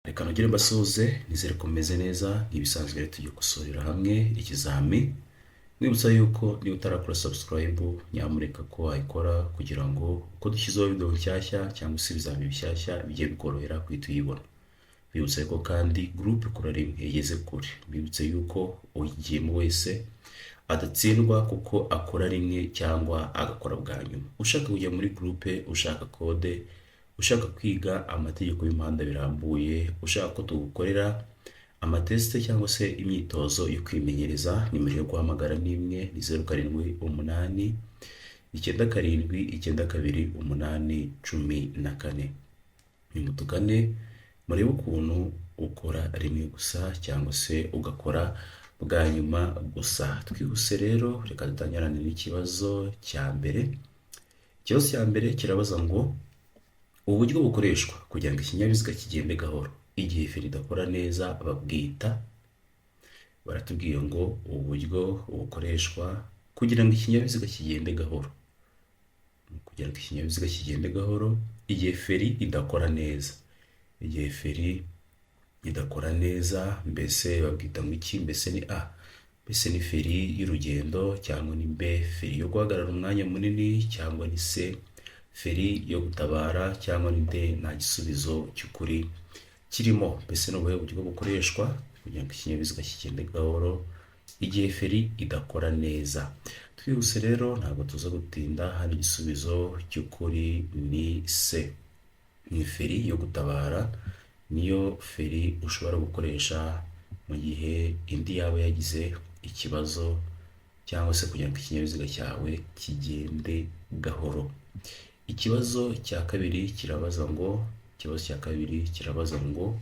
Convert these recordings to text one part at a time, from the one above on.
Reka nongere mbasuhuze, nizere ko mumeze neza. Nk'ibisanzwe rero, tugiye gusorera hamwe ikizami. Mwibutsa yuko niba utarakora subscribe, nyamuneka ko wayikora kugira ngo uko dushyizeho video nshyashya cyangwa se ibizami bishyashya bijye bikorohera guhita uyibona. Mbibutsa ko kandi groupe Kora Rimwe igeze kure. Mbibutse yuko uyigiyemo wese adatsindwa, kuko akora rimwe cyangwa agakora bwa nyuma. Ushaka kujya muri groupe, ushaka code, ushaka kwiga amategeko y'umuhanda birambuye, ushaka ko tugukorera amatest cyangwa se imyitozo yo kwimenyereza, nimero yo guhamagara ni imwe, ni 0789792814. Nimutugane murebe ukuntu ukora rimwe gusa cyangwa se ugakora bwa nyuma gusa. Twihuse rero, reka dutangirane n'ikibazo cya mbere. Ikibazo cya mbere kirabaza ngo: uburyo bukoreshwa kugira ngo ikinyabiziga kigende gahoro igihe feri idakora neza babwita? Baratubwiye ngo uburyo bukoreshwa kugira ngo ikinyabiziga kigende gahoro, kugira ngo ikinyabiziga kigende gahoro igihe feri idakora neza, igihe feri idakora neza, mbese babwita ngo iki? Mbese ni A, mbese ni feri y'urugendo, cyangwa ni B, feri yo guhagarara umwanya munini, cyangwa ni C, feri yo gutabara, cyangwa ni D, nta gisubizo cy'ukuri kirimo? Mbese ni ubuhe buryo bukoreshwa kugira ngo ikinyabiziga kigende gahoro igihe feri idakora neza? Twihuse rero, ntabwo tuza gutinda hano. Igisubizo cy'ukuri ni C, ni feri yo gutabara. Niyo feri ushobora gukoresha mu gihe indi yaba yagize ikibazo, cyangwa se kugira ngo ikinyabiziga cyawe kigende gahoro. Ikibazo cya kabiri kirabaza ngo, ikibazo cya kabiri kirabaza ngo: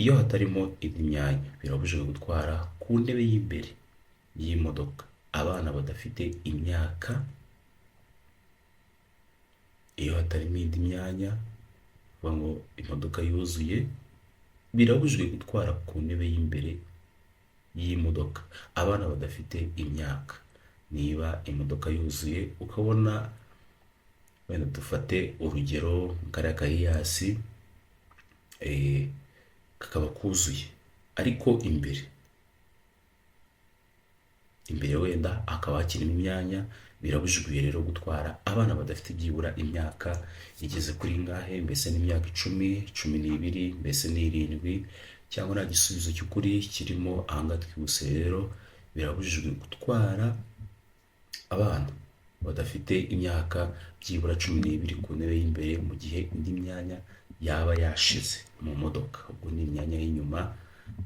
iyo hatarimo indi myanya, birabujijwe gutwara ku ntebe y'imbere y'imodoka abana badafite imyaka. Iyo hatarimo indi myanya, kuvuga ngo imodoka yuzuye, birabujijwe gutwara ku ntebe y'imbere y'imodoka abana badafite imyaka. Niba imodoka yuzuye, ukabona wenda dufate urugero kariya ka Hiace, kakaba kuzuye, ariko imbere wenda hakaba hakirimo imyanya, birabujijwe rero gutwara abana badafite byibura imyaka igeze kuri ngahe? Mbese n'imyaka 10, 12, mbese n'irindwi, cyangwa nta gisubizo cy'ukuri kirimo? Ahangaha twihuse rero, birabujijwe gutwara abana badafite imyaka byibura 12 ku ntebe y'imbere mu gihe indi myanya yaba yashize mu modoka. Ubwo ni imyanya y'inyuma,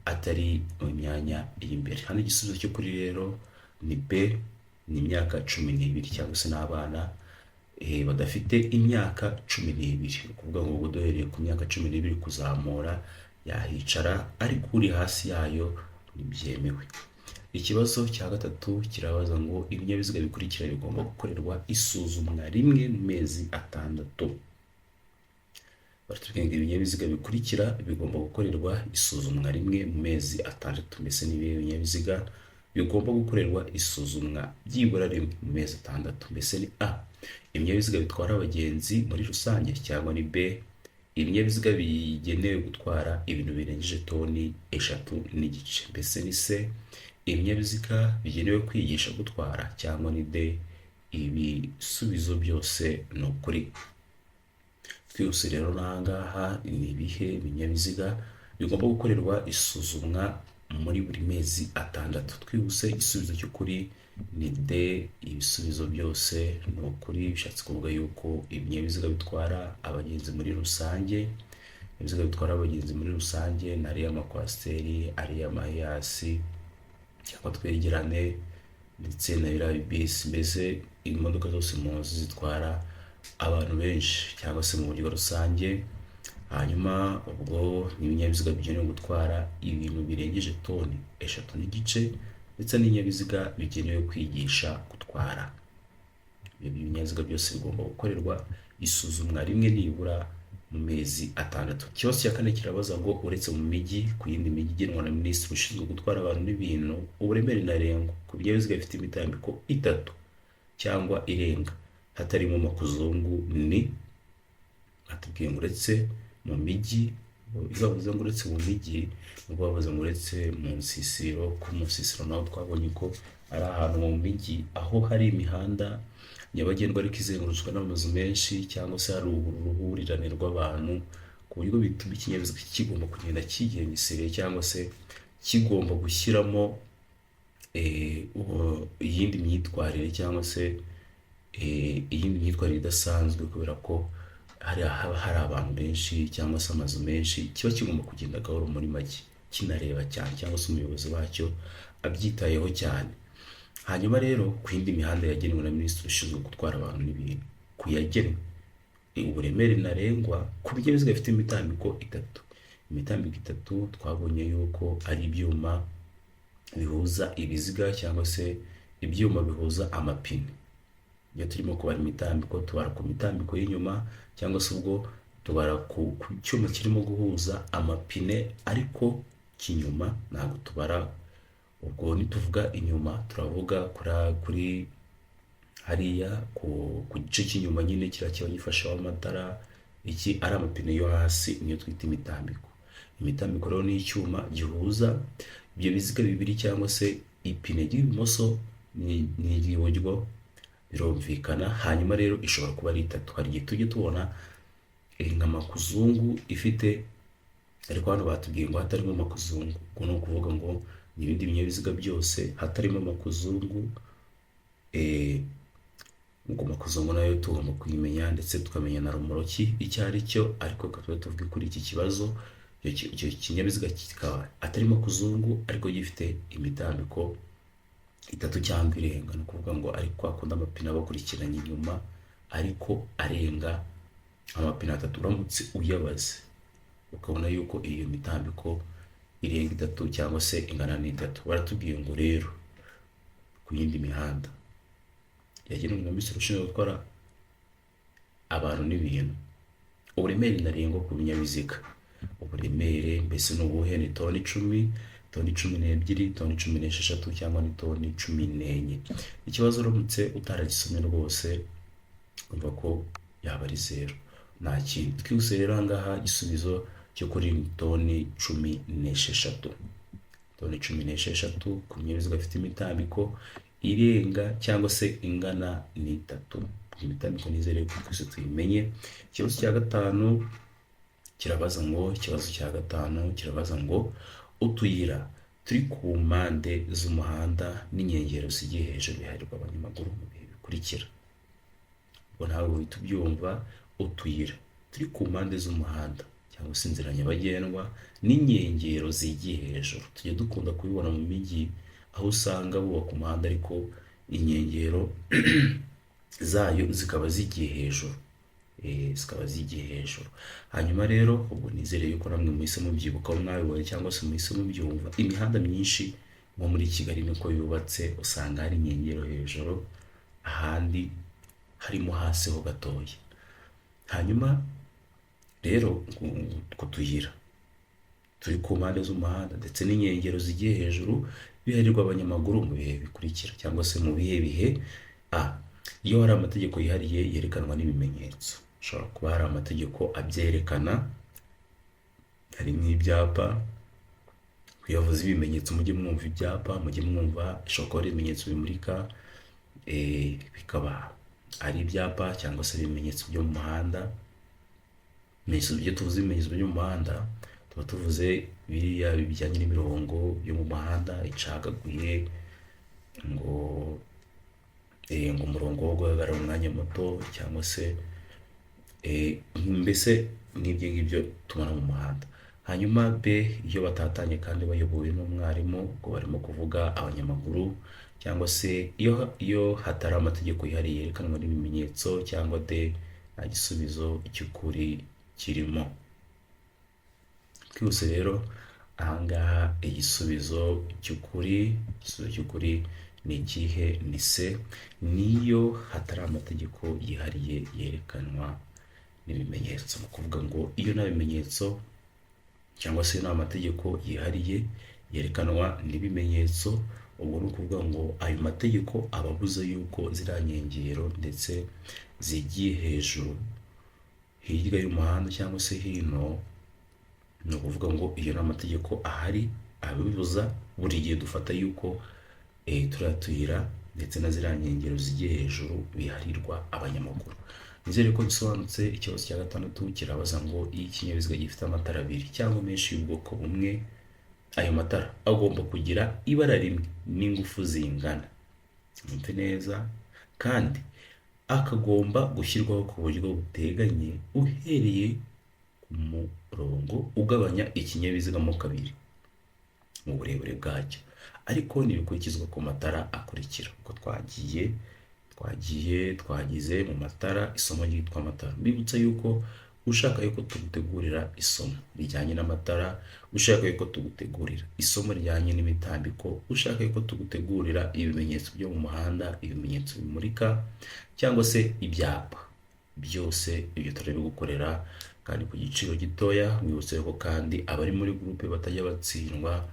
atari mu myanya y'imbere. Hano igisubizo cy'ukuri rero ni B, ni imyaka 12, cyangwa se n'abana badafite imyaka 12. Ni ukuvuga ngo ubwo duhereye ku myaka 12 kuzamura yahicara, ariko uri hasi yayo ntibyemewe. Ikibazo cya gatatu kirabaza ngo: ibinyabiziga bikurikira bigomba gukorerwa isuzumwa rimwe mu mezi 6. Baratubwira ngo ibinyabiziga bikurikira bigomba gukorerwa isuzumwa rimwe mu mezi 6. Mbese ni ibihe binyabiziga bigomba gukorerwa isuzumwa byibura rimwe mu mezi 6? Mbese ni A, ibinyabiziga bitwara abagenzi muri rusange, cyangwa ni B, ibinyabiziga bigenewe gutwara ibintu birengeje toni 3.5, mbese ni C, ibinyabiziga bigenewe kwigisha gutwara, cyangwa ni D, ibisubizo byose ni ukuri? Twihuse rero, n'ahangaha ni ibihe binyabiziga bigomba gukorerwa isuzumwa muri buri mezi 6? Twihuse, igisubizo cy'ukuri ni D, ibisubizo byose ni ukuri. Bishatse kuvuga yuko ibinyabiziga bitwara abagenzi muri rusange, ibinyabiziga bitwara abagenzi muri rusange ni ariya maCoaster, ariya maHiace cyangwa twegerane, ndetse na biriya bisi, mbese imodoka zose muzi zitwara abantu benshi cyangwa se mu buryo rusange. Hanyuma ubwo ni ibinyabiziga bigenewe gutwara ibintu birengeje toni 3.5, ndetse n'ibinyabiziga bigenewe kwigisha gutwara. Ibyo binyabiziga byose bigomba gukorerwa isuzumwa rimwe nibura mu mezi 6. Ikibazo cya kane kirabaza ngo: uretse mu mijyi, ku yindi mijyi igenwa na minisitiri ushinzwe gutwara abantu n'ibintu, uburemere ntarengwa ku binyabiziga bifite imitambiko itatu cyangwa irenga hatarimo makuzungu ni? Atubwiye ngo uretse mu mijyi, Iyo bavuze ngo uretse mu mijyi, nubwo bavuze ngo uretse mu nsisiro, ko mu nsisiro naho twabonye ko ari ahantu mu mijyi aho hari imihanda nyabagendwa ariko izengurutswe n'amazu menshi, cyangwa se hari uruhurirane rw'abantu, ku buryo bituma ikinyabiziga kigomba kugenda cyigengesereye cyangwa se kigomba gushyiramo iyindi myitwarire, cyangwa se iyindi myitwarire idasanzwe, kubera ko hari haba hari abantu benshi cyangwa se amazu menshi, kiba kigomba kugenda gahoro muri make, kinareba cyane, cyangwa se umuyobozi wacyo abyitayeho cyane. Hanyuma rero ku yindi mihanda yagenwe na minisitiri ushinzwe gutwara abantu n'ibintu, ku yagenwe, uburemere ntarengwa ku binyabiziga bifite imitambiko itatu. Imitambiko itatu twabonye yuko ari ibyuma bihuza ibiziga cyangwa se ibyuma bihuza amapine. Iyo turimo kubara imitambiko, tubara ku mitambiko y'inyuma, cyangwa se ubwo tubara ku cyuma kirimo guhuza amapine ariko cy'inyuma, ntabwo tubara. Ubwo nituvuga inyuma, turavuga kuri hariya ku gice cy'inyuma nyine, kiriya kiba gifasheho amatara, iki ari amapine yo hasi, niyo twita imitambiko. Imitambiko rero ni icyuma gihuza ibyo biziga bibiri, cyangwa se ipine ry'ibumoso n'iry'iburyo, birumvikana. Hanyuma rero ishobora kuba ari itatu. Hari igihe tujya tubona nka makuzungu ifite, ariko hano batubwiye ngo hatarimo makuzungu. Ubwo ni ukuvuga ngo ni ibindi binyabiziga byose hatarimo makuzungu. Ubwo makuzungu nayo tugomba kuyimenya, ndetse tukamenya na romoroki icyo ari cyo. Ariko reka tube tuvuge kuri iki kibazo, icyo kinyabiziga kikaba atari makuzungu ariko gifite imitambiko itatu cyangwa irenga, ni ukuvuga ngo ari kwa kundi amapine aba akurikiranye inyuma ariko arenga amapine atatu, uramutse uyabaze ukabona yuko iyo mitambiko irenga itatu cyangwa se ingana n'itatu. Baratubwiye ngo rero ku yindi mihanda yagenwe na minisitiri ushinzwe gutwara abantu n'ibintu, uburemere ntarengwa ku binyabiziga, uburemere mbese ni ubuhe? Ni toni 10, toni 12, toni 16, cyangwa ni toni 14? Ikibazo uramutse utaragisomye rwose, umva ko yaba ari zero, nta kindi. Twihuse rero, aha ngaha igisubizo cyo kuri toni 16, toni 16 ku binyabiziga bifite imitambiko irenga cyangwa se ingana n'itatu. Imitambiko nizere ko twese tuyimenye. Ikibazo cya gatanu kirabaza ngo, ikibazo cya gatanu kirabaza ngo utuyira turi ku mpande z'umuhanda n'inkengero zigiye hejuru biharirwa abanyamaguru mu bihe bikurikira. Ubwo ntabwo uhita ubyumva, utuyira turi ku mpande z'umuhanda cyangwa se inzira nyabagendwa n'inkengero zigiye hejuru, tujya dukunda kubibona mu mijyi, aho usanga bubaka umuhanda ariko inkengero zayo zikaba zigiye hejuru, zikaba zigiye hejuru. Hanyuma rero ubwo nizere yuko namwe muhise mubyibukaho, mwabibonye cyangwa se muhise mubyumva. Imihanda myinshi nko muri Kigali niko yubatse, usanga hari inkengero hejuru, ahandi harimo hasi ho gatoya. Hanyuma rero utwo tuyira turi ku mpande z'umuhanda ndetse n'inkengero zigiye hejuru biharirwa abanyamaguru mu bihe bikurikira, cyangwa se mu bihe bihe? A, iyo hari amategeko yihariye yerekanwa n'ibimenyetso. Hashobora kuba hari amategeko abyerekana, hari nk'ibyapa. Iyo bavuze ibimenyetso, mujye mwumva ibyapa, mujye mwumva ishobora kuba ari ibimenyetso bimurika, bikaba ari ibyapa cyangwa se ibimenyetso byo mu muhanda. Iyo tuvuze ibimenyetso byo mu muhanda, tuba tuvuze biriya bijyanye n'imirongo yo mu muhanda icagaguye, ngo umurongo wo guhagarara umwanya muto, cyangwa se mbese nk'ibyo ngibyo tubona mu muhanda. Hanyuma B, iyo batatanye kandi bayobowe n'umwarimu, ubwo barimo kuvuga abanyamaguru, cyangwa se iyo hatari amategeko yihariye yerekanwa n'ibimenyetso, cyangwa D, nta gisubizo cy'ukuri kirimo. Twihuse rero, ahangaha igisubizo cy'ukuri ni ikihe? Ni C, niyo hatari amategeko yihariye yerekanwa n'ibimenyetso. Ni ukuvuga ngo iyo nta bimenyetso cyangwa se nta mategeko yihariye yerekanwa n'ibimenyetso, ubwo ni ukuvuga ngo ayo mategeko aba abuza yuko ziriya nkengero ndetse zigiye hejuru hirya y'umuhanda cyangwa se hino. Ni ukuvuga ngo iyo ni amategeko ahari abibuza. Buri gihe dufata yuko turiya tuyira ndetse na ziriya nkengero zigiye hejuru biharirwa abanyamaguru. Nizere ko bisobanutse. Ikibazo cya gatandatu kirabaza ngo iyo ikinyabiziga gifite amatara abiri cyangwa menshi y'ubwoko bumwe, ayo matara agomba kugira ibara rimwe n'ingufu zingana. Mwumve neza, kandi akagomba gushyirwaho ku buryo buteganye uhereye ku murongo ugabanya ikinyabiziga mo kabiri mu burebure bwacyo, ariko ntibikurikizwa ku matara akurikira. Uko twagiye twagize mu matara, isomo ryitwa amatara. Mbibutsa yuko ushaka yuko tugutegurira isomo rijyanye n'amatara, ushaka yuko tugutegurira isomo rijyanye n'imitambiko, ushaka yuko tugutegurira ibimenyetso byo mu muhanda, ibimenyetso bimurika cyangwa se ibyapa, byose ibyo turabigukorera kandi ku giciro gitoya. Mwibutse yuko kandi abari muri groupe batajya batsindwa,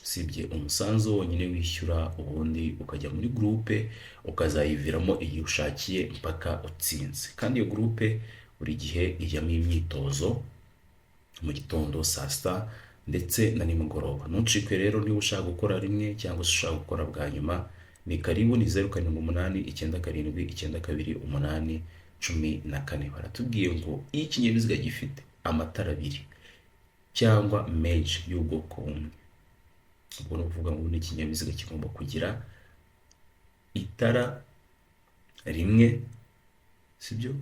usibye umusanzu wonyine wishyura, ubundi ukajya muri groupe ukazayiviramo igihe ushakiye mpaka utsinze. Kandi iyo groupe buri gihe ijyamo imyitozo mu gitondo saa sita ndetse na nimugoroba. Ntucikwe rero. Niba ushaka gukora rimwe cyangwa se ushaka gukora bwa nyuma, ni karibu. Ni 0789792814. Baratubwiye ngo iyo ikinyabiziga gifite amatara abiri cyangwa menshi y'ubwoko bumwe, ubwo ni ukuvuga ngo ni ikinyabiziga kigomba kugira itara rimwe, sibyo?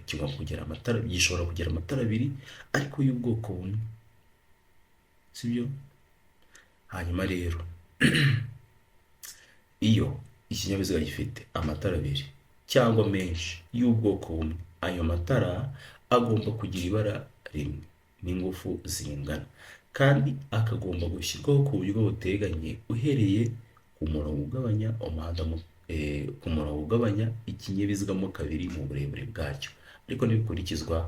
Kigomba kugira amatara, gishobora kugira amatara abiri ariko y'ubwoko bumwe, sibyo? Hanyuma rero iyo ikinyabiziga gifite amatara abiri cyangwa menshi y'ubwoko bumwe, ayo matara agomba kugira ibara rimwe n'ingufu zingana, kandi akagomba gushyirwaho ku buryo buteganye uhereye ku murongo ugabanya umuhanda ku murongo ugabanya ikinyabiziga mo kabiri mu burebure bwacyo, ariko ntibikurikizwa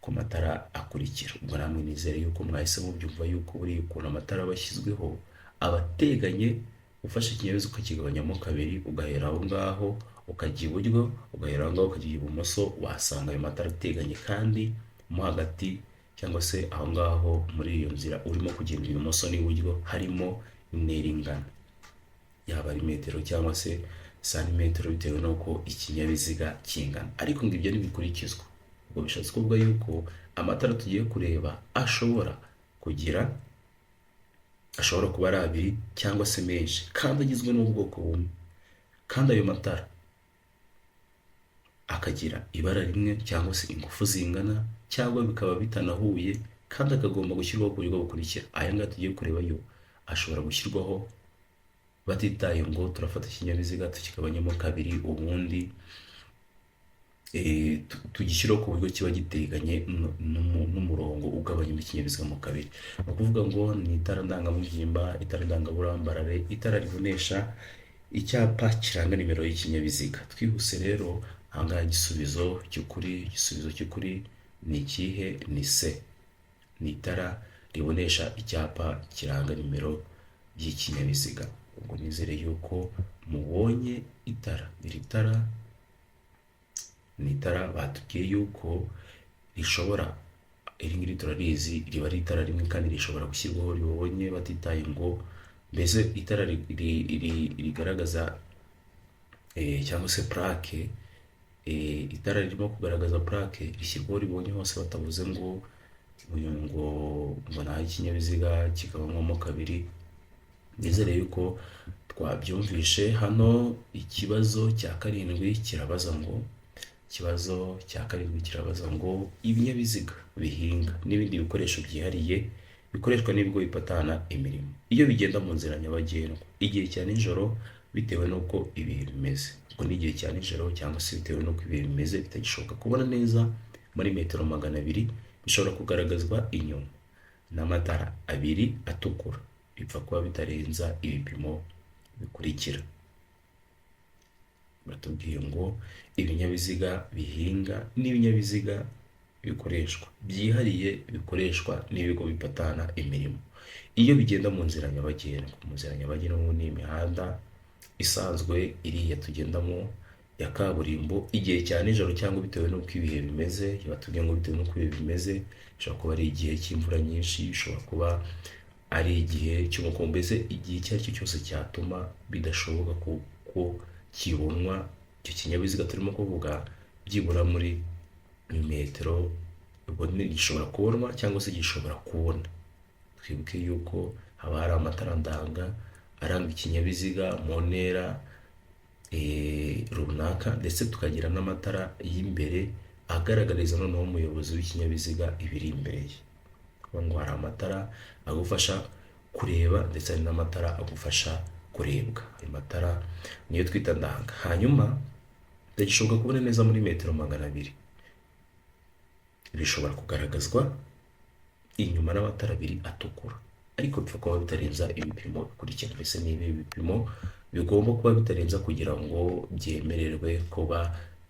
ku matara akurikira. Ubwo namwe nizere yuko mwahise mubyumva yuko buriya ukuntu amatara aba ashyizweho aba ateganye, ufashe ikinyabiziga ukakigabanyamo kabiri, ugahera aho ngaho ukajya iburyo, ugahera aho ngaho ukajya ibumoso, wasanga ayo matara ateganye, kandi mo hagati cyangwa se aho ngaho muri iyo nzira urimo kugenda ibumoso n'iburyo harimo intera ingana, yaba ari metero cyangwa se santimetero, bitewe n'uko ikinyabiziga kingana. Ariko ngo ibyo ntibikurikizwa. Ubwo bishatse kuvuga yuko amatara tugiye kureba ashobora kuba ari abiri cyangwa se menshi kandi agizwe n'ubwoko bumwe, kandi ayo matara akagira ibara rimwe cyangwa se ingufu zingana cyangwa bikaba bitanahuye, kandi akagomba gushyirwaho ku buryo bukurikira. Aya ngaya tugiye kureba yo ashobora gushyirwaho batitaye ngo turafata ikinyabiziga tukigabanyamo kabiri, ubundi tugishyiraho ku buryo kiba giteganye n'umurongo ugabanyamo ikinyabiziga mo kabiri. Ni ukuvuga ngo ni itara ndangamubyimba, itara ndangaburambarare, itara ribonesha, icyapa kiranga nimero y'ikinyabiziga. Twihuse rero, ahangaha igisubizo cy'ukuri ni ikihe? Ni C, ni itara ribonesha icyapa kiranga nimero y'ikinyabiziga. Ubwo nizere yuko mubonye itara. Iri tara ni itara batubwiye yuko rishobora, iri ngiri turarizi, riba ari itara rimwe kandi rishobora gushyirwaho ribonye batitaye ngo mbese itara rigaragaza cyangwa se plaque, itara ririmo kugaragaza plaque rishyirwaho ribonye hose batavuze ngo uyu ngo naho ikinyabiziga kikabanywamo kabiri. Nizere yuko twabyumvishe. Hano ikibazo cya karindwi kirabaza ngo ibinyabiziga bihinga n'ibindi bikoresho byihariye bikoreshwa n'ibigo bipatana imirimo, iyo bigenda mu nzira nyabagendwa igihe cya nijoro bitewe n'uko ibihe bimeze, ubwo ni igihe cya nijoro cyangwa se bitewe n'uko ibihe bimeze bitagishoboka kubona neza muri metero 200, bishobora kugaragazwa inyuma n'amatara abiri atukura bipfa kuba bitarenza ibipimo bikurikira. Batubwiye ngo ibinyabiziga bihinga n'ibinyabiziga bikoreshwa byihariye bikoreshwa n'ibigo bipatana imirimo, iyo bigenda mu nzira nyabagendwa. Mu nzira nyabagendwa ni imihanda isanzwe iriya tugendamo. ya kaburimbo igihe cya nijoro cyangwa bitewe n'uko ibihe bimeze. Batubwiye ngo bitewe n'uko ibihe bimeze, bishobora kuba ari igihe cy'imvura nyinshi, bishobora kuba ari igihe cy'umukumbi, mbese igihe icyo ari cyo cyose cyatuma bidashoboka ko kibonwa icyo kinyabiziga turimo kuvuga byibura muri metero, ubwo gishobora kubonwa cyangwa se gishobora kubona. Twibuke yuko haba hari amatara ndanga aranga ikinyabiziga mu ntera runaka, ndetse tukagira n'amatara y'imbere agaragariza noneho umuyobozi w'ikinyabiziga ibiri imbere ye. Kuvuga ngo hari amatara agufasha kureba ndetse hari n'amatara agufasha kurebwa. Ayo matara niyo twita ndanga. Hanyuma bigishoboka kubona neza muri metero 200, bishobora kugaragazwa inyuma n'amatara abiri atukura, ariko bipfa kuba bitarenza ibipimo bikurikira. Mbese ni ibi bipimo bigomba kuba bitarenza kugira ngo byemererwe kuba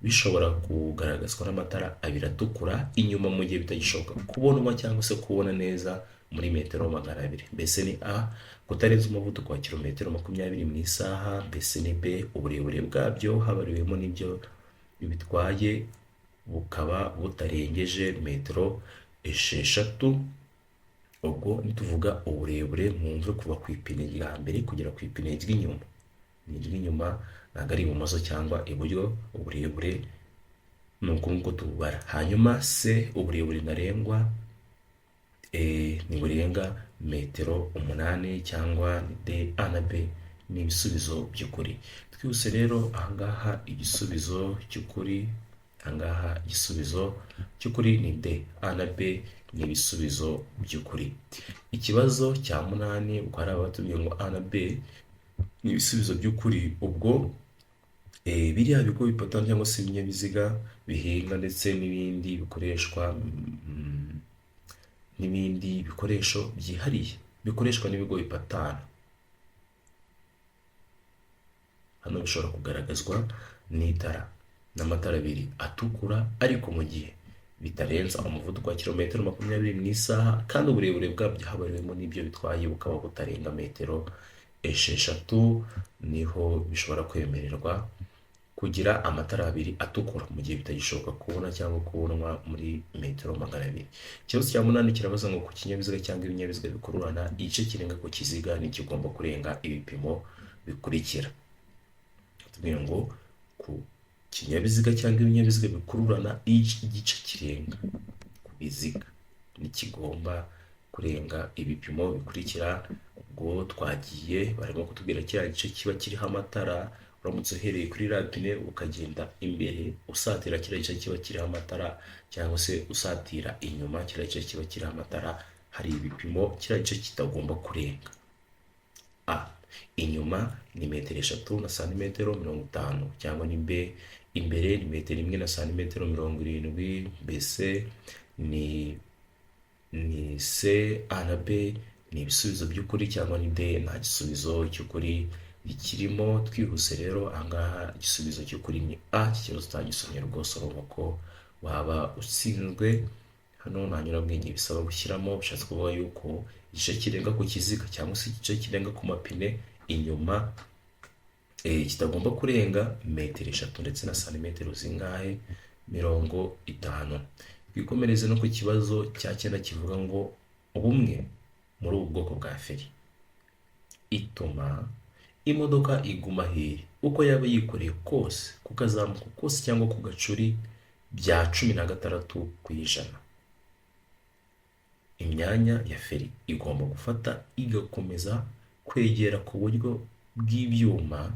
bishobora kugaragazwa n'amatara abiri atukura inyuma mu gihe bitagishoboka kubonwa cyangwa se kubona neza muri metero 200? Mbese ni A, kutarenza umuvuduko wa kilometero 20 mu isaha? Mbese ni B, uburebure bwabyo habariwemo n'ibyo bitwaye bukaba butarengeje metero 6? Ubwo nituvuga uburebure, mwumve kuva ku ipine rya mbere kugera ku ipine ry'inyuma. Ni iry'inyuma, ntabwo ari ibumoso cyangwa iburyo. Uburebure ni uku nguko tububara. Hanyuma se uburebure ntarengwa ntiburenga metero 8, cyangwa ni D? A na B ni ibisubizo by'ukuri. Twihuse rero, ahangaha igisubizo cy'ukuri, ahangaha igisubizo cy'ukuri ni D. A na B ni ibisubizo by'ukuri. Ikibazo cya munani, ubwo hari abatubwiye ngo A na B ni ibisubizo by'ukuri. Ubwo biriya bigo bipatana cyangwa se ibinyabiziga bihinga ndetse n'ibindi bikoreshwa, n'ibindi bikoresho byihariye bikoreshwa n'ibigo bipatana, hano bishobora kugaragazwa n'itara, n'amatara abiri atukura, ariko mu gihe bitarenza umuvuduko wa kilometero 20 mu isaha, kandi uburebure bwabyo habariwemo n'ibyo bitwaye bukaba butarenga metero 6, niho bishobora kwemererwa kugira amatara abiri atukura mu gihe bitagishoboka kubona cyangwa kubonwa muri metero 200. Ikibazo cya munani kirabaza ngo ku kinyabiziga cyangwa ibinyabiziga bikururana, igice kirenga ku kiziga ntikigomba kurenga ibipimo bikurikira. Tubwira ngo ku kinyabiziga cyangwa ibinyabiziga bikururana, igice kirenga ku biziga ntikigomba kurenga ibipimo bikurikira. Ubwo twagiye, barimo kutubwira kiriya gice kiba kiriho amatara. Uramutse uhereye kuri iriya pine ukagenda imbere usatira kiriya gice kiba kiriho amatara, cyangwa se usatira inyuma kiriya gice kiba kiriho amatara, hari ibipimo kiriya gice kitagomba kurenga. A, inyuma ni metero 3 na santimetero 50, cyangwa ni B, imbere ni metero 1 na santimetero 70? Mbese ni C? A na B ni ibisubizo by'ukuri, cyangwa ni D, nta gisubizo cy'ukuri ikirimo? Twihuse rero, ahangaha igisubizo cy'ukuri ni A. Iki kibazo utagisomye rwose urumva ko waba utsinzwe. Hano nta nyurabwenge bisaba gushyiramo. Bishatse kuvuga yuko igice kirenga ku kiziga cyangwa se igice kirenga ku mapine inyuma kitagomba kurenga metero 3 ndetse na santimetero zingahe? 50. Twikomereze no ku kibazo cya cyenda kivuga ngo bumwe muri ubu bwoko bwa feri ituma imodoka iguma heri uko yaba yikoreye kose, ku kazamuko kose cyangwa ku gacuri bya 16%. Imyanya ya feri igomba gufata igakomeza kwegera ku buryo bw'ibyuma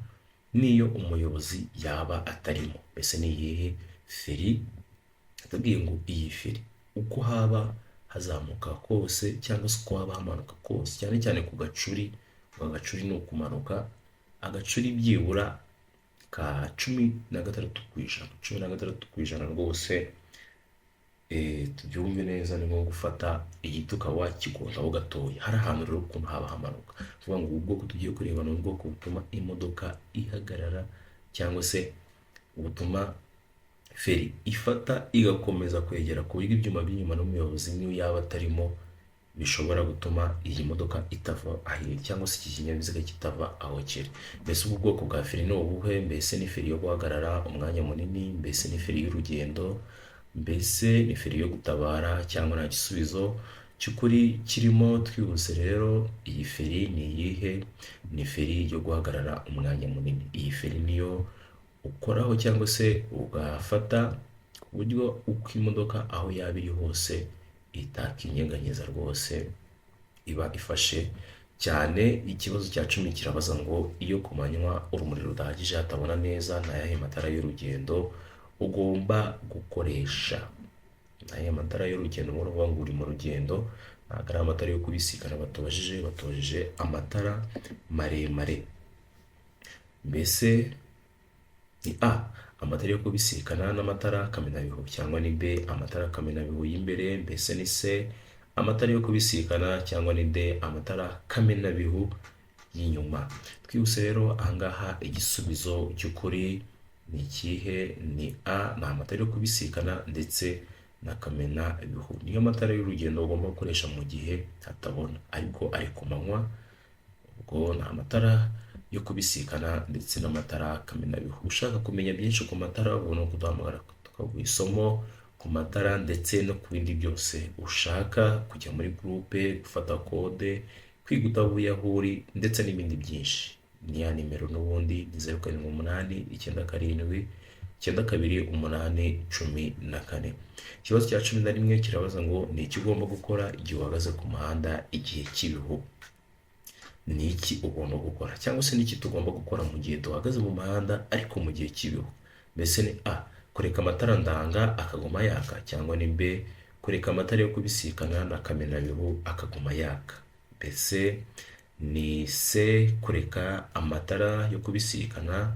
n'iyo umuyobozi yaba atarimo. Mbese ni iyihe feri? Atubwiye ngo iyi feri uko haba hazamuka kose cyangwa se uko haba hamanuka kose, cyane cyane ku gacuri. Agacuri ni ukumanuka, agacuri byibura ka 16%, 16% rwose. Tubyumve neza, ni nko gufata igiti ukaba wakigondaho gatoya. Hari ahantu rero ukuntu haba hamanuka. Kuvuga ngo ubu bwoko tugiye kureba ni ubwoko butuma imodoka ihagarara cyangwa se butuma feri ifata igakomeza kwegera ku buryo ibyuma by'inyuma n'umuyobozi niyo yaba atarimo. Bishobora gutuma iyi modoka itava aho iri cyangwa se iki kinyabiziga kitava aho kiri. Mbese ubu bwoko bwa feri ni ubuhe? Mbese ni feri yo guhagarara umwanya munini? Mbese ni feri y'urugendo? Mbese ni feri yo gutabara, cyangwa nta gisubizo cy'ukuri kirimo? Twihuse rero, iyi feri ni iyihe? Ni feri yo guhagarara umwanya munini. Iyi feri niyo ukoraho cyangwa se ugafata ku buryo uko imodoka aho yaba iri hose itakinyeganyeza rwose, iba ifashe cyane. Ikibazo cya 10 kirabaza ngo: iyo ku manywa urumuri rudahagije, hatabona neza, ni ayahe matara y'urugendo ugomba gukoresha? Ni ayahe matara y'urugendo? Ni ukuvuga ngo uri mu rugendo, ntabwo ari amatara yo kubisikana batubajije, batubajije amatara maremare. Mbese ni A, amatara yo kubisikana n'amatara kamenabihu, cyangwa ni B, amatara kamenabihu y'imbere, mbese ni C, amatara yo kubisikana, cyangwa ni D, amatara kamenabihu y'inyuma? Twihuse rero, ahangaha igisubizo cy'ukuri ni ikihe? Ni A, ni amatara yo kubisikana ndetse na kamenabihu. Niyo matara y'urugendo ugomba gukoresha mu gihe hatabona, ariko ari ku manywa. Ubwo ni amatara yo kubisikana ndetse n'amatara kamenabihu. Ushaka kumenya byinshi ku matara, ubwo ni ukuduhamagara tukaguha isomo ku matara ndetse no ku bindi byose ushaka, kujya muri groupe, gufata kode, kwiga utavuye aho uri, ndetse n'ibindi byinshi. Ni ya nimero n'ubundi, ni 0789 778 14. Ikibazo cya 11 kirabaza ngo: ni iki ugomba gukora igihe uhagaze ku muhanda igihe cy'ibihu? Ni iki ugomba gukora, cyangwa se ni iki tugomba gukora mu gihe duhagaze mu muhanda ariko mu gihe cy'ibihu? Mbese ni A, kureka amatara ndanga akaguma yaka, cyangwa ni B, kureka amatara yo kubisikana na kamenabihu akaguma yaka, mbese ni C, kureka amatara yo kubisikana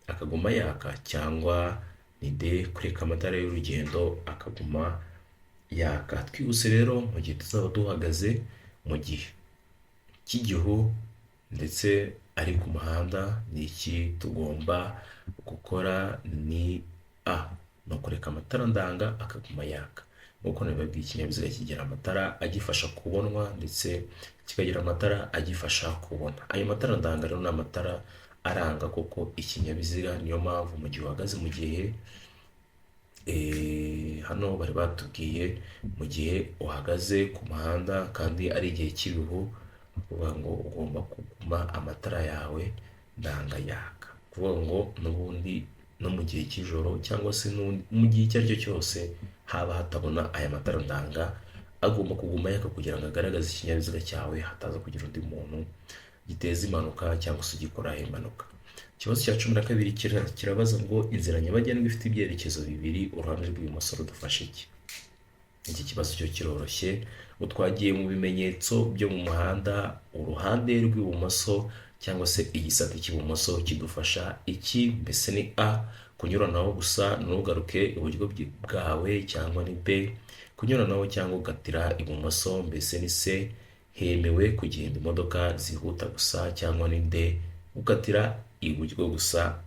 akaguma yaka, cyangwa ni D, kureka amatara y'urugendo akaguma yaka? Twihuse rero, mu gihe tuzaba duhagaze mu gihe cy'igihu ndetse ari ku muhanda, ni iki tugomba gukora? Ni A, ni ukureka amatara ndanga akaguma yaka. Nk'uko nabibabwiye, ikinyabiziga kigira amatara agifasha kubonwa ndetse kikagira amatara agifasha kubona. Ayo matara ndanga rero ni amatara aranga koko ikinyabiziga. Niyo mpamvu mu gihe uhagaze, mu gihe hano bari batubwiye, mu gihe uhagaze ku muhanda kandi ari igihe cy'ibihu, ni ukuvuga ngo ugomba kuguma amatara yawe ndanga yaka. Kuvuga ngo n'ubundi no mu gihe cy'ijoro cyangwa se mu gihe icyo ari cyo cyose haba hatabona, aya matara ndanga agomba kuguma yaka kugira ngo agaragaze ikinyabiziga cyawe, hataza kugira undi muntu giteza impanuka cyangwa se ugikoraho impanuka. Ikibazo cya 12 kirabaza ngo: inzira nyabagendwa ifite ibyerekezo bibiri, uruhande rw'ibumoso rudufasha iki? Iki kibazo cyo kiroroshye, ngo twagiye mu bimenyetso byo mu muhanda. Uruhande rw'ibumoso cyangwa se igisate cy'ibumoso kidufasha iki? Mbese ni A, kunyuranaho gusa ntugaruke iburyo bwawe, cyangwa ni B, kunyuranaho cyangwa ukatira ibumoso, mbese ni C, hemewe kugenda imodoka zihuta gusa, cyangwa ni D, gukatira iburyo gusa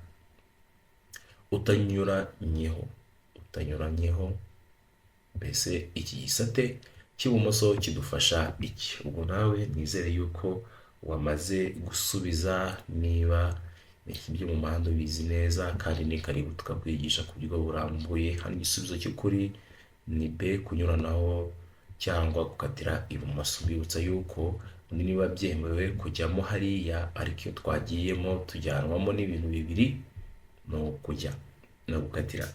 utanyuranyeho utanyuranyeho? Mbese iki gisate cy'ibumoso kidufasha iki? Ubwo nawe nizere yuko wamaze gusubiza, niba ibyo mu muhanda ubizi neza, kandi ni karibu tukakwigisha ku buryo burambuye. Hano igisubizo cy'ukuri ni B, kunyuranaho cyangwa gukatira ibumoso. Mbibutsa yuko undi niba byemewe kujyamo hariya, ariko iyo twagiyemo tujyanwamo n'ibintu bibiri: ni ukujya, ni ugukatira,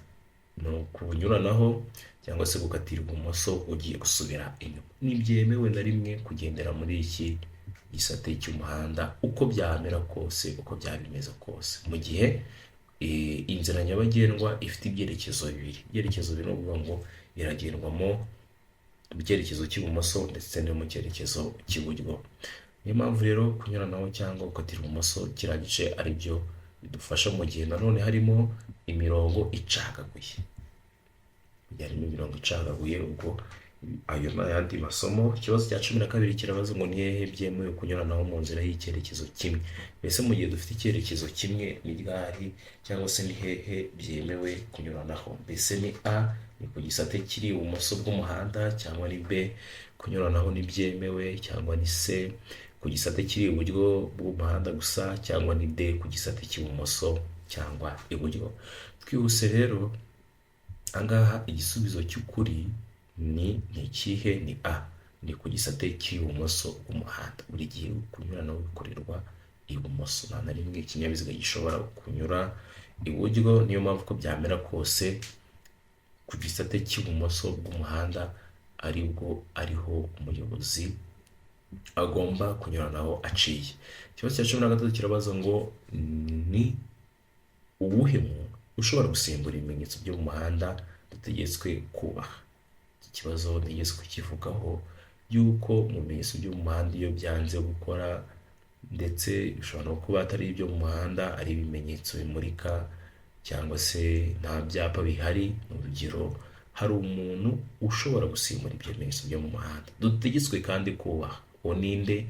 ni ukunyuranaho cyangwa se gukatira ibumoso ugiye gusubira inyuma. Ntibyemewe na rimwe kugendera muri iki gisate cy'umuhanda, uko byamera kose, uko byaba bimeze kose, mu gihe inzira nyabagendwa ifite ibyerekezo bibiri. Ibyerekezo bibiri ni ukuvuga ngo iragendwamo mu cyerekezo cy'ibumoso ndetse no mu cyerekezo cy'iburyo. Niyo mpamvu rero kunyuranaho cyangwa gukatira ibumoso kiriya gice ari byo bidufasha, mu gihe nanone harimo imirongo icagaguye. Mu gihe harimo imirongo icagaguye, ubwo ayo ni ayandi masomo. Ikibazo cya 12 kirabaza ngo: ni hehe byemewe kunyuranaho mu nzira y'icyerekezo kimwe? Mbese mu gihe dufite icyerekezo kimwe, ni ryari cyangwa se ni hehe byemewe kunyuranaho? Mbese ni A, ni ku gisate kiri ibumoso bw'umuhanda, cyangwa ni B, ku Kunyuranaho ntibyemewe, cyangwa ni C, ku gisate kiri iburyo bw'umuhanda gusa, cyangwa ni D, ku gisate cy'ibumoso cyangwa iburyo. Twihuse rero, ahangaha igisubizo cy'ukuri ni ikihe? Ni A, ni ku gisate cy'ibumoso bw'umuhanda. Buri gihe kunyuranaho bikorerwa ibumoso, nta na rimwe ikinyabiziga gishobora kunyura iburyo. Niyo mpamvu uko byamera kose ku gisate cy'ibumoso bw'umuhanda aribwo ariho umuyobozi agomba kunyuranaho aciye. Ikibazo cya 13 kirabaza ngo: ni uwuhe muntu ushobora gusimbura ibimenyetso byo mu muhanda dutegetswe kubaha? Iki kibazo nigeze kukivugaho yuko mu bimenyetso byo mu muhanda iyo byanze gukora, ndetse bishobora no kuba atari ibyo mu muhanda, ari ibimenyetso bimurika, cyangwa se nta byapa bihari, ni urugero, hari umuntu ushobora gusimbura ibyo bimenyetso byo mu muhanda dutegetswe kandi kubaha. Uwo ninde?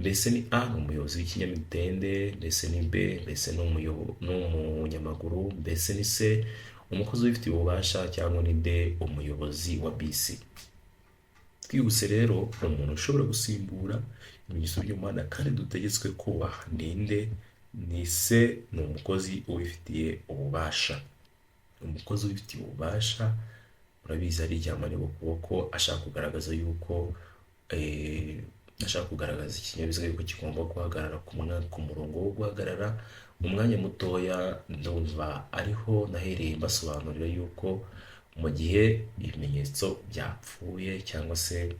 Mbese ni A, ni umuyobozi w'ikinyamitende? Mbese ni B, mbese ni umunyamaguru? Mbese ni C, umukozi ubifitiye ububasha? Cyangwa ni D, umuyobozi wa bisi? Twihuse rero, umuntu ushobora gusimbura ibimenyetso by'umuhanda kandi dutegetswe kubaha ninde? Ni C, ni umukozi ubifitiye ububasha. Umukozi ubifitiye ububasha, murabizi, hari igihe amanika ukuboko ashaka kugaragaza yuko ashaka kugaragaza ikinyabiziga yuko kigomba guhagarara ku murongo wo guhagarara umwanya mutoya. Ndumva ariho nahereye mbasobanurira yuko mu gihe ibimenyetso byapfuye, cyangwa se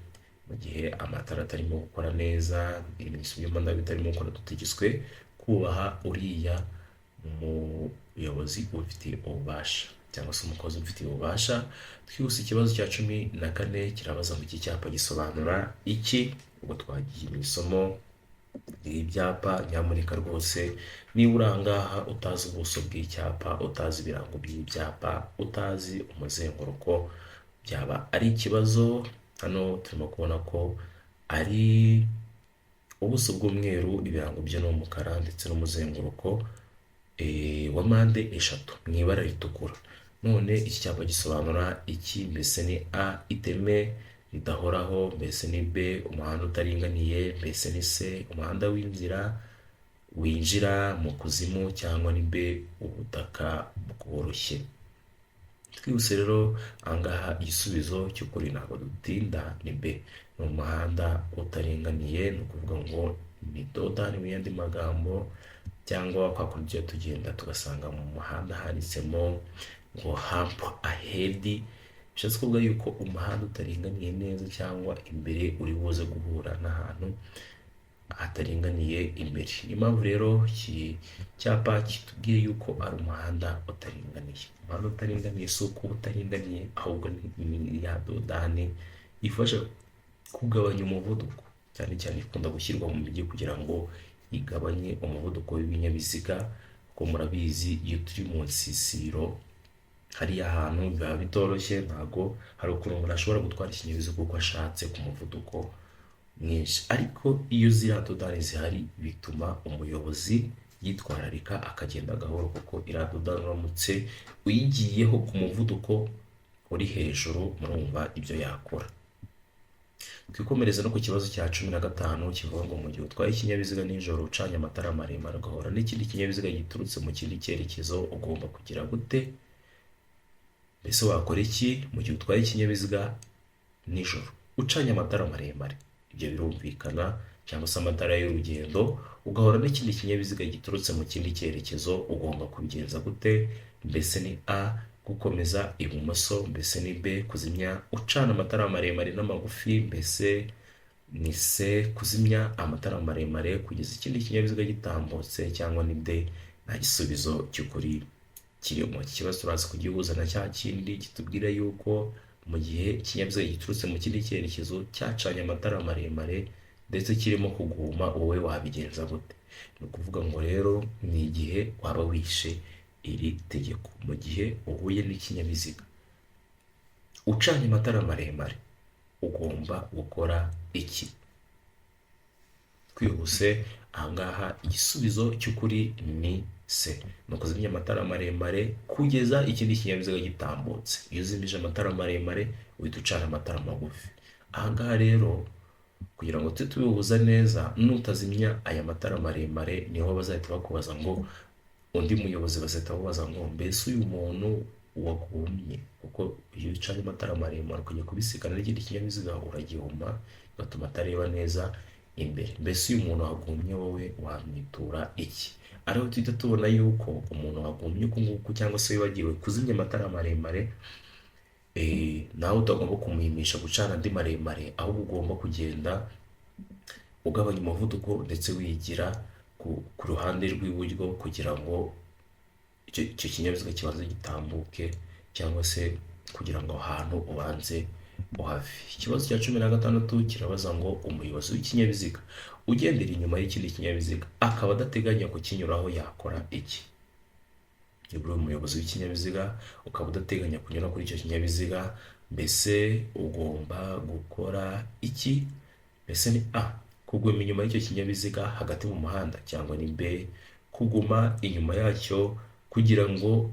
mu gihe amatara atarimo gukora neza, ibimenyetso by'umuhanda bitarimo gukora, dutegetswe kubaha uriya muyobozi ubifitiye ububasha cyangwa se umukozi ubifitiye ububasha. Twihuse, ikibazo cya 14 kirabaza ngo: iki cyapa gisobanura iki? Ubwo twagiye mu isomo ry'ibyapa. Nyamuneka rwose, niba uri ahangaha utazi ubuso bw'icyapa, utazi ibirango by'ibyapa, utazi umuzenguruko, byaba ari ikibazo. Hano turimo kubona ko ari ubuso bw'umweru, ibirango byo ni umukara, ndetse n'umuzenguruko wa mpande eshatu mu ibara ritukura. None iki cyapa gisobanura iki? Mbese ni A, iteme ridahoraho? Mbese ni B, umuhanda utaringaniye? Mbese ni C, umuhanda w'inzira winjira mu kuzimu? Cyangwa ni B, ubutaka bworoshye? Twihuse rero, ahangaha igisubizo cy'ukuri, ntabwo dutinda, ni B, ni umuhanda utaringaniye. Ni ukuvuga ngo ni dodani mu yandi magambo, cyangwa kwa kundi tujya tugenda tugasanga mu muhanda handitsemo ngo "hump ahead", bishatse kuvuga yuko umuhanda utaringaniye neza, cyangwa imbere uri buze guhura n'ahantu hataringaniye imbere. Niyo mpamvu rero iki cyapa kitubwiye yuko ari umuhanda utaringaniye. Umuhanda utaringaniye si uko uba utaringaniye, ahubwo ni ya dodani ifasha kugabanya umuvuduko, cyane cyane ikunda gushyirwa mu mijyi kugira ngo igabanye umuvuduko w'ibinyabiziga, kuko murabizi iyo turi mu nsisiro hariya hantu biba bitoroshye. Ntabwo hari ukuntu umuntu ashobora gutwara ikinyabiziga uko ashatse ku muvuduko mwinshi, ariko iyo ziriya dodani zihari bituma umuyobozi yitwararika akagenda gahoro, kuko iriya dodani uramutse uyigiyeho ku muvuduko uri hejuru, murumva ibyo yakora. Twikomereze no ku kibazo cya 15 kivuga ngo: mu gihe utwaye ikinyabiziga nijoro ucanye amatara maremare, ugahura n'ikindi kinyabiziga giturutse mu kindi cyerekezo, ugomba kugira gute? Mbese wakora iki mu gihe utwaye ikinyabiziga nijoro ucanye amatara maremare, ibyo birumvikana, cyangwa se amatara y'urugendo, ugahura n'ikindi kinyabiziga giturutse mu kindi cyerekezo, ugomba kubigenza gute? Mbese ni A, gukomeza ibumoso? Mbese ni B, kuzimya ucana amatara maremare n'amagufi? Mbese ni C, kuzimya amatara maremare kugeza ikindi kinyabiziga gitambutse? Cyangwa ni D, nta gisubizo cy'ukuri kirimo? Iki kibazo turaza kugihuza na cya kindi kitubwira yuko mu gihe ikinyabiziga giturutse mu kindi cyerekezo cyacanye amatara maremare ndetse kirimo kuguma, wowe wabigenza gute? Ni ukuvuga ngo rero ni igihe waba wishe iri tegeko. Mu gihe uhuye n'ikinyabiziga ucanye amatara maremare, ugomba gukora iki? Twihuse, ahangaha igisubizo cy'ukuri ni C, ni ukuzimya amatara maremare kugeza ikindi kinyabiziga gitambutse. Iyo uzimije amatara maremare, uhita ucana amatara magufi. Aha ngaha rero, kugira ngo tujye tubihuza neza, nutazimya aya matara maremare, niho bazahita bakubaza ngo, undi muyobozi bazahita babaza ngo: "Mbese uyu muntu wagumye?" Kuko iyo ucanye amatara maremare ukajya kubisikana n'ikindi kinyabiziga, uragihuma, bigatuma atareba neza imbere. Mbese uyu muntu wagumye, wowe wamwitura iki? Ariho tuhita tubona yuko umuntu wagumye uku nguku cyangwa se wibagiwe kuzimya amatara maremare, nawe utagomba kumuhimisha gucana andi maremare, ahubwo ugomba kugenda ugabanya umuvuduko ndetse wigira ku ruhande rw'iburyo kugira ngo icyo kinyabiziga kibanze gitambuke, cyangwa se kugira ngo aho hantu ubanze uhave. Ikibazo cya 16 kirabaza ngo: umuyobozi w'ikinyabiziga ugendera inyuma y'ikindi kinyabiziga akaba adateganya kukinyuraho yakora iki? Niba uri umuyobozi w'ikinyabiziga ukaba udateganya kunyura kuri icyo kinyabiziga, mbese ugomba gukora iki? Mbese ni A, kuguma inyuma y'icyo kinyabiziga hagati mu muhanda, cyangwa ni B, kuguma inyuma yacyo kugira ngo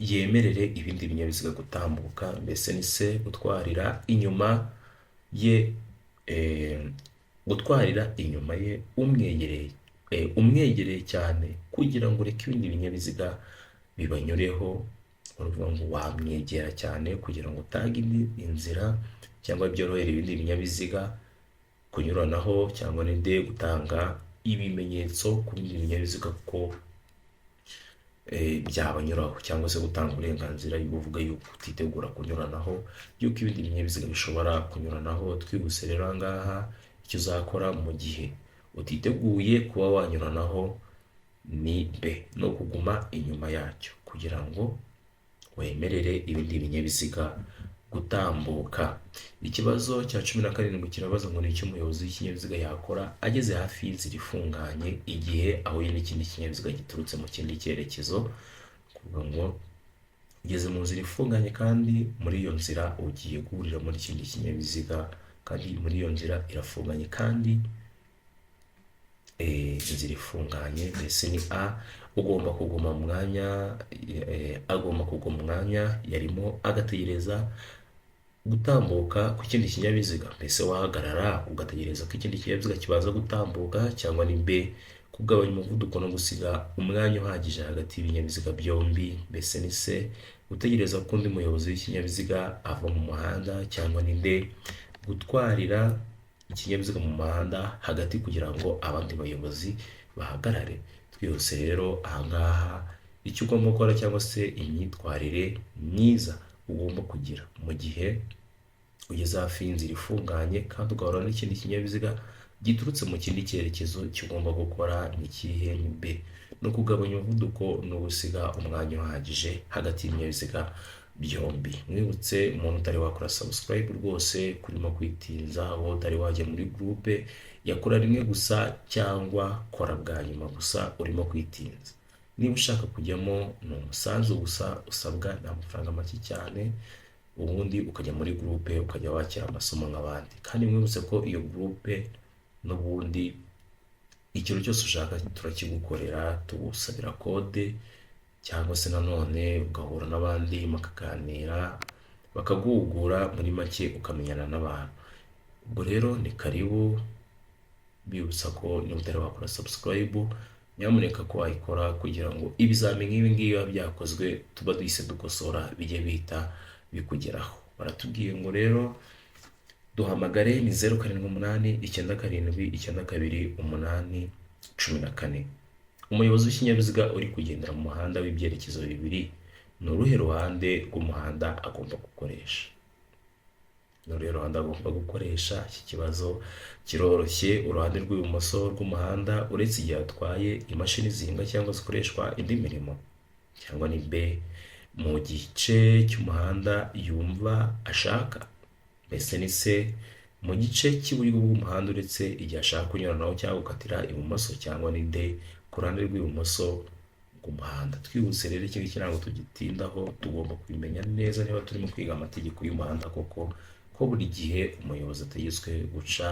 yemerere ibindi binyabiziga gutambuka, mbese ni C, gutwarira inyuma ye umwegereye cyane kugira ngo ureke ibindi binyabiziga bibanyureho. Uravuga ngo wamwegera cyane kugira ngo utange indi inzira cyangwa byorohere ibindi binyabiziga kunyuranaho, cyangwa ni D, gutanga ibimenyetso ku bindi binyabiziga ko byabanyuraho, cyangwa se gutanga uburenganzira buvuga yuko utitegura kunyuranaho, yuko ibindi binyabiziga bishobora kunyuranaho. Twihuse rero, aha ngaha icyo uzakora mu gihe utiteguye kuba wanyuranaho ni B, ni ukuguma inyuma yacyo kugira ngo wemerere ibindi binyabiziga gutambuka. Ikibazo cya 17 kirabaza ngo: ni icyo umuyobozi w'ikinyabiziga yakora ageze hafi y'inzira ifunganye igihe ahuye n'ikindi kinyabiziga giturutse mu kindi cyerekezo? Kuvuga ngo ugeze mu nzira ifunganye, kandi muri iyo nzira ugiye guhuriramo n'ikindi kinyabiziga, kandi muri iyo nzira irafunganye, kandi inzira ifunganye. Mbese ni A, ugomba kuguma mu mwanya agomba kuguma mu mwanya yarimo agategereza gutambuka ku kindi kinyabiziga. Mbese wahagarara ugategereza ko ikindi kinyabiziga kibanza gutambuka, cyangwa ni B, kugabanya umuvuduko no gusiga umwanya uhagije hagati y'ibinyabiziga byombi, mbese ni C, gutegereza ko undi muyobozi w'ikinyabiziga ava mu muhanda, cyangwa ni D, gutwarira ikinyabiziga mu muhanda hagati kugira ngo abandi bayobozi bahagarare? Twihuse rero, ahangaha icyo ugomba gukora cyangwa se imyitwarire myiza ugomba kugira mu gihe ugeze hafi y'inzira ifunganye kandi ugahura n'ikindi kinyabiziga giturutse mu kindi cyerekezo, icyo ugomba gukora ni ikihe? Ni B, no kugabanya umuvuduko no gusiga umwanya uhagije hagati y'ibinyabiziga byombi. Mwibutse umuntu utari wakora subscribe rwose kurimo kwitinza, wowe utari wajya muri groupe yakora rimwe gusa cyangwa kora bwa nyuma gusa, urimo kwitinza. Niba ushaka kujyamo, ni umusanzu gusa usabwa, ni amafaranga make cyane, ubundi ukajya muri groupe ukajya wakira amasomo nk'abandi. Kandi mwibutse ko iyo groupe n'ubundi ikintu cyose ushaka turakigukorera, tugusabira code, cyangwa se nanone ugahura n'abandi mukaganira, bakaguhugura, muri make ukamenyana n'abantu. Ubwo rero ni karibu. Bibutsa ko niba utari wakora subscribe, nyamuneka ko wayikora kugira ngo ibizami nk'ibi ngibi biba byakozwe tuba duhise dukosora bijye bihita bikugeraho. Baratubwiye ngo rero duhamagare, ni 0789792814. Umuyobozi w'ikinyabiziga uri kugendera mu muhanda w'ibyerekezo bibiri, ni uruhe ruhande rw'umuhanda agomba gukoresha? Ni uruhe ruhande agomba gukoresha? Iki kibazo kiroroshye: uruhande rw'ibumoso rw'umuhanda, uretse igihe atwaye imashini zihinga cyangwa zikoreshwa indi mirimo, cyangwa ni B, mu gice cy'umuhanda yumva ashaka, mbese ni C, mu gice cy'iburyo bw'umuhanda, uretse igihe ashaka kunyuranaho cyangwa gukatira ibumoso, cyangwa ni D, ku ruhande rw'ibumoso bw'umuhanda. Twihuse rero, iki ngiki ntabwo tugitindaho, tugomba kubimenya neza niba turimo kwiga amategeko y'umuhanda koko, ko buri gihe umuyobozi ategetswe guca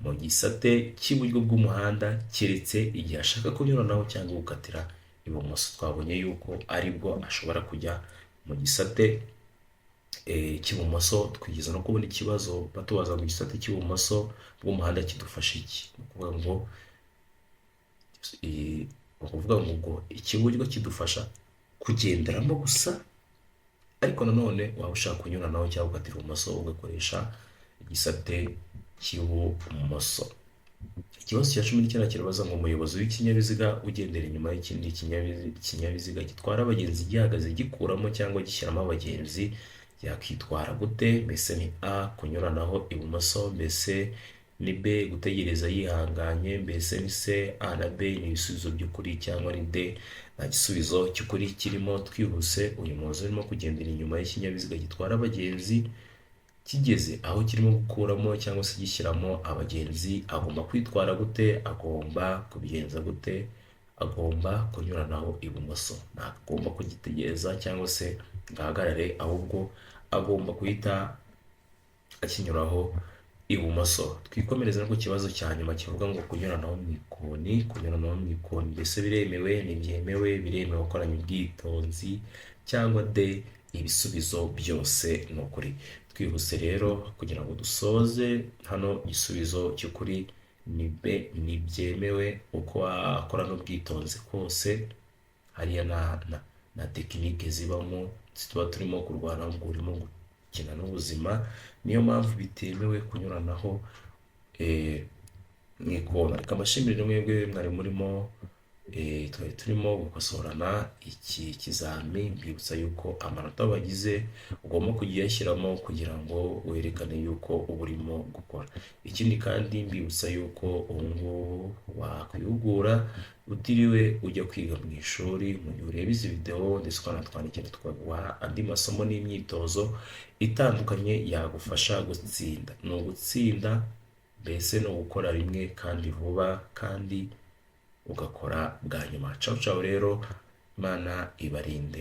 mu gisate cy'iburyo bw'umuhanda, keretse igihe ashaka kunyuranaho cyangwa gukatira ibumoso. Twabonye yuko aribwo ashobora kujya mu gisate cy'ibumoso. Twigeze no kubona ikibazo batubaza ngo igisate cy'ibumoso bw'umuhanda kidufasha iki? Ni ukuvuga ngo ubwo icy'iburyo kidufasha kugenderamo gusa, ariko nanone waba ushaka kunyuranaho cyangwa ukatira ibumoso, ugakoresha igisate cy'ibumoso. Ikibazo cya 19 kirabaza ngo umuyobozi w'ikinyabiziga ugendera inyuma y'ikindi kinyabiziga gitwara abagenzi gihagaze gikuramo cyangwa gishyiramo abagenzi yakwitwara gute? Mbese ni A, kunyuranaho ibumoso? Mbese ni B, gutegereza yihanganye? Mbese ni C, A na B ni ibisubizo by'ukuri? Cyangwa ni D, nta gisubizo cy'ukuri kirimo? Twihuse, uyu muyobozi urimo kugendera inyuma y'ikinyabiziga gitwara abagenzi kigeze aho kirimo gukuramo cyangwa se gishyiramo abagenzi agomba kwitwara gute? Agomba kubigenza gute? Agomba kunyuranaho ibumoso. Ntabwo agomba kugitegereza cyangwa se ngo ahagarare, ahubwo agomba guhita akinyuraho ibumoso. Twikomereze no ku kibazo cya nyuma kivuga ngo kunyuranaho mu ikoni. Kunyuranaho mu ikoni mbese biremewe, ntibyemewe? Biremewe gukoranya ubwitonzi, cyangwa D, ibisubizo byose ni ukuri? Twihuse rero kugira ngo dusoze hano, igisubizo cy'ukuri ni B, ntibyemewe. Uko wakora n'ubwitonzi kose, hariya na tekinike zibamo tuba turimo kurwana ngo urimo gukina n'ubuzima. Niyo mpamvu bitemewe kunyuranaho mu ikona. Reka mbashimire mwebwe mwari murimo, twari turimo gukosorana iki kizami. Mbibutsa yuko amanota wagize ugomba kujya uyashyiramo kugira ngo werekane yuko uba urimo gukora. Ikindi kandi, mbibutsa yuko ubu ngubu wakwihugura utiriwe ujya kwiga mu ishuri, mu gihe ureba izi videwo, ndetse ukanatwandikira tukaguha andi masomo n'imyitozo itandukanye yagufasha gutsinda. Ni ugutsinda, mbese ni ugukora rimwe kandi vuba, kandi ugakora bwa nyuma. Cawu cawu rero, Imana ibarinde.